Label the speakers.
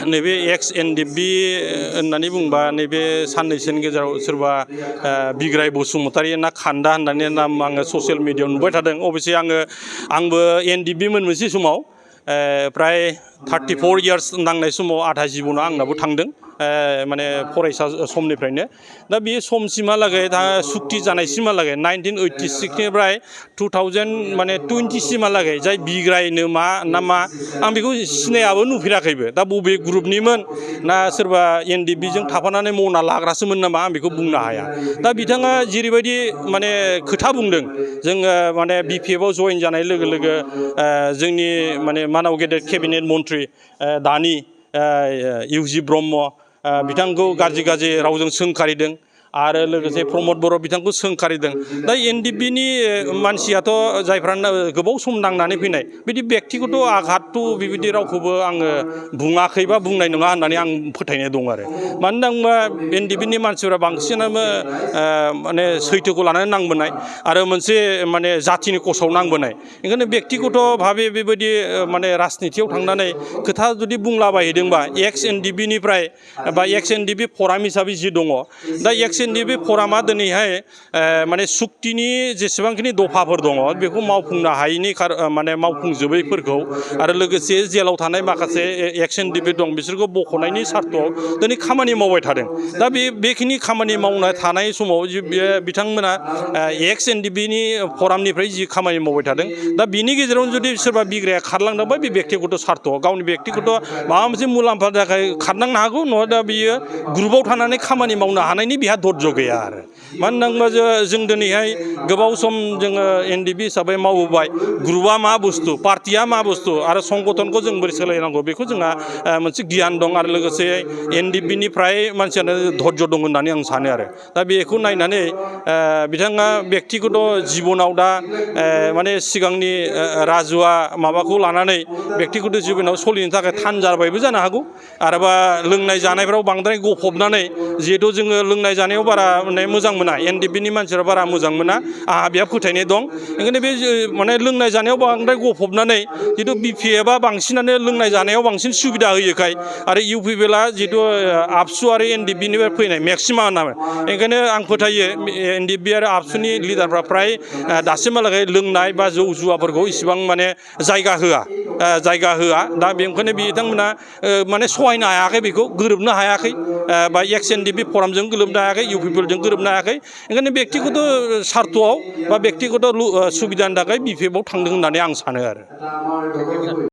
Speaker 1: नैबे एक्स एनडिएफबि होननानै बुंबा नैबे साननैसोनि गेजेराव सोरबा बिग्राय बसुमतारी ना खान्दा होननानै नाम आङो ससियेल मिडियायाव नुबाय थादों। अबयसे आंबो एनडिएफबि मोन मोनसे समाव प्राय 34 इयार्स नांनाय समाव आधा जिबना आंनाबो थांदों माने फरायसा समनिफ्रायनो। दा बे समसिमहालागै दा सुक्ति जानायसिमहालागै 1986 निफ्राय 2020 सिमहालागै जाय बिग्रायनो मा ना मा आं बेखौ सिनायाबो नुफेराखैबो। दा बबे ग्रुपनिमोन ना सोरबा एनडिएफबिजों थाफानानै मावना लाग्रासोमोन नामा आं बेखौ बुंनो हाया। दा बिथाङा जेरैबायदि माने खोथा बुंदों जोङो माने बिपिएफआव जइन जानाय लोगो लोगो जोंनि माने मानाव गेदेर केबिनेट मन्त्रि दानि इउजि ब्रह्म बिथांखौ गाज्रि रावजों सोंखारिदों आरो लोगोसे प्रमद बर' बिथांखौ सोंखारिदों। दा एनडिएफबिनि मानसियाथ' जायफ्रा गोबाव सम नांनानै फैनाय बिदि बेक्तिगत आघातथ' बेबायदि रावखौबो आङो बुङाखै बा बुंनाय नङा होननानै आं फोथायनाय दं आरो। मानो होनना बुङोबा एनडिएफबिनि मानसिफोरा बांसिनानो माने सैथोखौ लानानै नांबोनाय आरो मोनसे माने जाथिनि कसाव नांबोनाय। ओंखायनो बेक्तिगत भाबे बेबायदि माने राजनितियाव थांनानै खोथा जुदि बुंलाबायहैदोंबा एक्स एनडिएफबिनिफ्राय बा एक्स एनडिएफबि फराम हिसाबै जि दङ दा एक्स एनडिएफबि फरामा दिनैहाय माने सुक्तिनि जेसेबांखिनि दफाफोर दङ बेखौ मावफुंनो हायैनि माने मावफुंजोबैफोरखौ आरो लोगोसे जेलाव थानाय माखासे एक्स एनडिएफबि दं बिसोरखौ बख'नायनि सार्थआव दिनै खामानि मावबाय थादों। दा बेखिनि खामानि मावना थानाय समाव बिथांमोना एक्स एनडिएफबिनि फरामनिफ्राय जि खामानि मावबाय थादों दा बिनि गेजेरावनो जुदि सोरबा बिग्राया खारलांदोंबा बे बेक्तिगत सार्थ गावनि बेक्तिगत माबा मोनसे मुलाम्फानि थाखाय खारनांनो हागौ नङा दा बियो ग्रुपाव थानानै खामानि मावनो हानायनि बिहा धर्ज गैया आरो। मानो होनना बुङोबा जों दिनैहाय गोबाव सम जोङो एनडिएफबि हिसाबै मावबोबाय ग्रुपआ मा बुस्थु पार्टिया मा बुस्थु आरो संगठनखौ जों बोरै सोलायनांगौ बेखौ जोंहा मोनसे गियान दं आरो लोगोसे एनडिएफबिनि फ्राय मानसियानो धर्ज दं होननानै आं सानो आरो। दा बेखौ नायनानै बिथाङा बेक्तिगत जिबनाव दा माने सिगांनि राजुवा माबाखौ लानानै बेक्तिगत जिबनाव सोलिनो थाखाय थानजाबायबो जानो हागौ आरोबा लोंनाय जानायफ्राव बांद्राय गफबनानै जिहेथु जोङो लोंनाय जानायाव बारा माने मोजां मोना एनडिएफबिनि मानसिफ्रा बारा मोजां मोना आंहा बेहा फोथायनाय दं। ओंखायनो बे माने लोंनाय जानायाव बांद्राय गफबनानै जिथु बिपिएफआ बांसिनानो लोंनाय जानायाव बांसिन सुबिदा होयोखाय आरो इउपिपिएलआ जिथु आबसु आरो एनडिएफबिनिफ्राय फैनाय मेक्सिमा नाम ओंखायनो आं फोथायो एनडिएफबि आरो आबसुनि लिडारफ्रा फ्राय दासिमहालागै लोंनाय बा जौ जुवाफोरखौ इसिबां माने जायगा होआ। दा बेनिखायनो बिथांमोना माने सहायनो हायाखै बेखौ गोरोबनो हायाखै बा एक्स एनडिएफबि फरामजों गोरोबनो हायाखै इउपिपिएलजों गोरोबनो हायाखै। ओंखायनो बेक्तिगत सार्थआव बा बेक्तिगत सुबिदानि थाखाय बिपिएफआव थांदों होननानै आं सानो आरो।